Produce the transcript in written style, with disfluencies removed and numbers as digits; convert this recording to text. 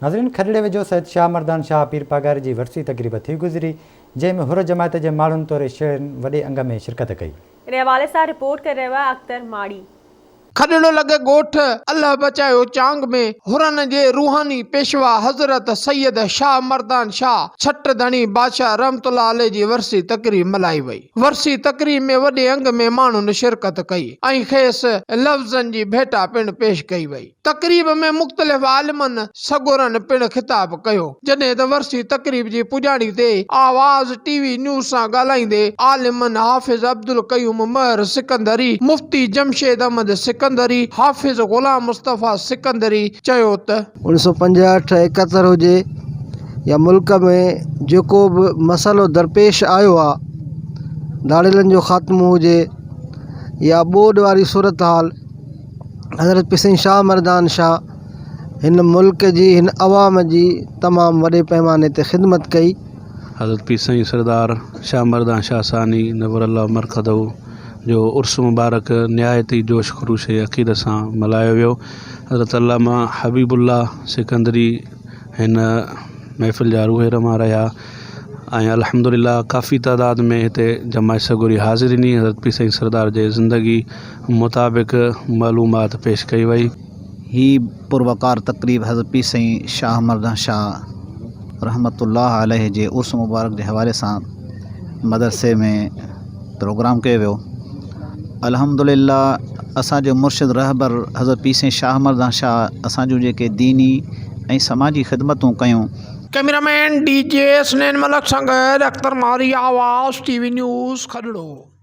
ناظرين کڏڙي ويجهو سيد شاهه مردان شاهه پير پاڳاري جي ورسي تقريب ٿي گذري، جنهن ۾ حر جماعت جي ماڻهن توڙي شهرين وڏي انگ ۾ شرڪت ڪئي. ان حوالي سان رپورٽ ڪري رهيو آهي اختر ماڙي. کڏڙو لڳ ڳوٺ الهه بچايو چانگ ۾ حرن جي روحاني پيشوا حضرت سيد شاهه مردان شاهه ڇٽ ڌڻي بادشاهه رحمت الله عليه جي ورسي تقريب ملهائي وئي. ورسي تقريب ۾ وڏي انگ ۾ ماڻهن شرڪت ڪئي ۽ کيس لفظن جي ڀيٽا پڻ پيش ڪئي وئي. تقريب ۾ مختلف عالمن سڳورن پڻ خطاب ڪيو، جڏهن ته ورسي تقريب جي پڄاڻي تي آواز ٽي وي نيوز سان ڳالهائيندي عالمن حافظ عبدالقيوم مهر سڪندري، مفتي جمشيد احمد سڪندري، حافظ غلام مصطفيٰ سڪندري چيو ته. اڻويھ سو پنجاهٺ ايڪهتر هجي يا ملڪ ۾ جيڪو به مسئلو درپيش آيو آ ڌاڙيلن جو خاتمو هجي يا ٻوڏ واري صورتحال حضرت پير سائين شاهه مردان شاهه هن ملڪ جي هن عوام جي تمام وڏي پيماني تي خدمت ڪئي. حضرت پير سائين سردار شاهه مردان شاهه ثاني نور الله مرقده جو عرس مبارڪ نهايت ئي جوش خروش ۽ عقيدت سان ملهايو ويو. حضرت علامه حبيب الله سڪندري هن محفل جا روح روان رهيا ۽ الحمد لله ڪافي تعداد ۾ هتي جماعت سڳوري حاضري ڏني حضرت پير سائين سردار جي زندگي مطابق معلومات پيش ڪئي وئي. هي پروقار تقريب حضرت پير سائين شاهه مردان شاهه رحمة الله عليه جي عرس مبارڪ جي حوالي سان مدرسي ۾ پروگرام ڪيو ويو. الحمد لله اسان جو مرشد رهبر حضرت پير سائين شاهه مردان شاهه اسان جون جيڪي ديني ۽ سماجي خدمتون ڪيون. Camera man D G Hasnain Malik سان گڏ اختر ماري آواز ٽي وي نيوز کڏڙو.